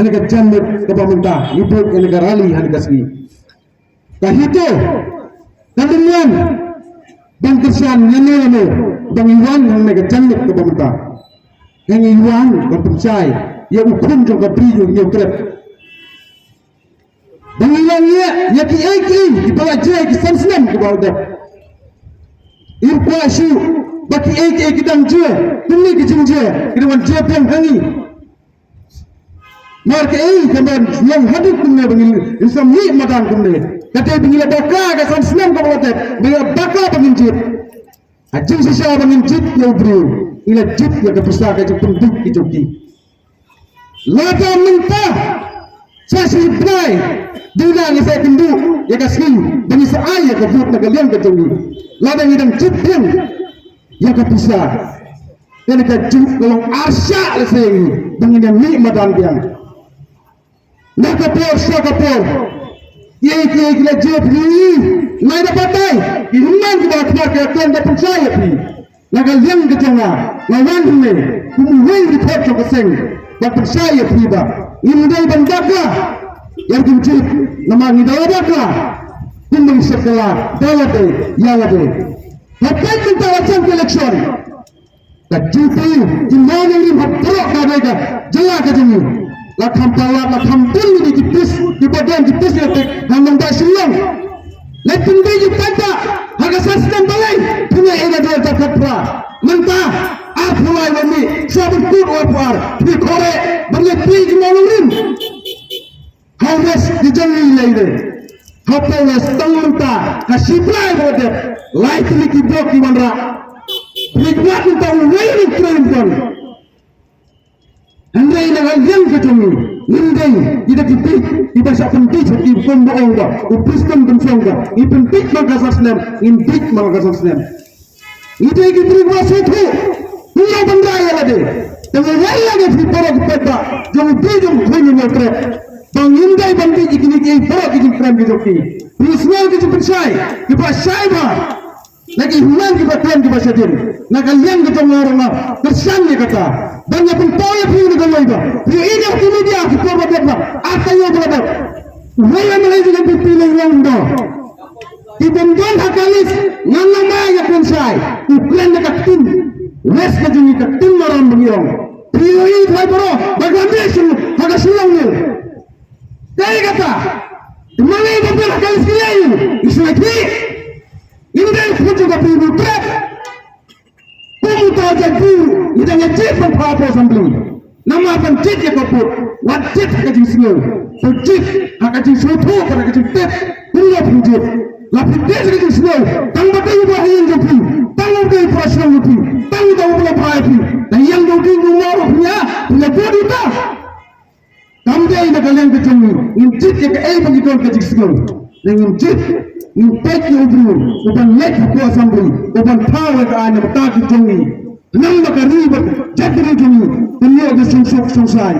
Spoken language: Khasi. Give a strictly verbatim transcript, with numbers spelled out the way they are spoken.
Hangne ka janmiet kaba mynta ngi buh hangne ka rally hangne ka sngi. Ka HITO ka dang wan ban kyrshan ïano ïano ba ngi wan hangne ka janmiet kaba mynta. Ngi wan ban pynshai ïa u khun jong ka Bri u Hynñiewtrep. Ba ngi la ngiah ïa kiei kiei kiba la jia ki san snem kiba la dep. Ngim kwah shuh ba kiei kiei ki dang jia, kumne ki jingjia ki dang wan jia biang ha ngi. Namar kaei kaba long haduh kumne ba ngin, ngin sa mih madan kumne. Ka dei ba ngi la bakla ka san snem kaba la dep, ba ngi la bakla ba ngin jied. Ka jingshisha ba ngin jied ïa u briew, ngi la jied ïa ka pisa, ka jingpynbeit ka jong ki. Lada mynta sa shi bnai dei na ngi sa ïakynduh ïa ka sngi ba ngi sa ai ïa ka vote na ka liang ka jong ngi. Lada ngi dang jied biang ïa ka pisa, kane ka jong ka long arshah lehse ïa ngi ba ngin ïa mih madan biang. Na ka por sha ka por, kiei kiei ki la jied, phi ïohi, nai da batai, ki hynmen kiba khmat ki la kren, da pynshai ïa phi. Na ka liang ka jong nga, nga wan hangne kum uwei u dkhot jong ka seng ban pynshai ïa phi ba ngim dei ban bakla ïa ka jingjied, namar ngi da la bakla kumba ngi sheptieng, da lade ïa lade. Hapdeng mynta la jan ka election, ka jingpynïaid jingmane rim ha baroh kawei ka jylla ka jong ngi. La kham palat, la kham bun ïa ki pis, ki ba don ki pis ïa ki ha nongbah Shillong. Leit pynbieit ïa u paidbah ha ka san snem balei, pynïaid ïa ka dor jaka pra. Mynta arphew lai wat mih, sha ban kut arphew ar, phi khreh ban leit pynïaid jingmane rim. Ha West ki jong ngi lei de. Hapoh West tang mynta ka shi bnai ba la dep, lai tylli ki brok ki wanrah. Phi klet mynta uwei ruh u trei ym don. Hynrei na ka liang ka jong ngi, ngim dei ki da ki bieit, ki ba shah pynbieit ha ki, kum ba ong ba u Prestone Tynsong ba, ngi pynbieit man ka san snem, ngim bieit man ka san snem. Ngi dei ki briew ba sngewthuh, ngi ïa ban rai ïa lade. Te nga rai ïa phi baroh ki paidbah jong u Bri jong u Hynñiewtrep ba ngim dei ban bieit ïa kine ki baroh ki jingkren ki jong ki. Phi sngew ki jingpynshai kiba shai bha na ki hynmen kiba kren kiba shadien. Na ka liang ka jong nga ruh nga kyrshan ïa kata ban ïa pynpaw ïa phi na kawei ba phi ïohi na ki media ki por ba dep ba ar taïew ba la dep. Uwei u MLA jong ka NPP lei u ong ba ki bym don ha ka list, ngan ym ïa kren shai. U kren da ka ktien West ka jong ngi, ka ktien Maram ba ngi ong. Phi ïohi trai baroh ba ka mih shu ha ka Shillong Mail. Kaei kata? Te ma ngi ba don ha ka list ki ïa ïohi, i shu ïa ki. Ngim dei u khun jong ka Bri Hynñiewtrep. Kum uta u jait briew ngi dang ïa jied ban phah hapoh Assembly. Namar ban jied ïa ka vote, wat jied ha ka jingsngew. To jied ha ka jingsngewthuh bad ha ka jingtip. Kumno phin jied? La phi jied ha ka jingsngew, tang ba dei uba ha ïing jong phi, tang uba dei uba ha shnong jong phi, tang uta uba la phah ïa phi, tang ïa u ding u mawbah phi ïa, phin ïa vote ïa uta. Kam dei na ka liang ka jong ngi, ngin jied ïa kaei ba ngi don ka jingsngew. Ngin jied, ngin peit ïa u briew uban leit hapoh Assembly, uban thaw ïa ka aiñ na ka bynta ki jong ngi. Namar ka ri bad jaitbynriew jong ngi kan ïoh ka jingsuk jingsaiñ.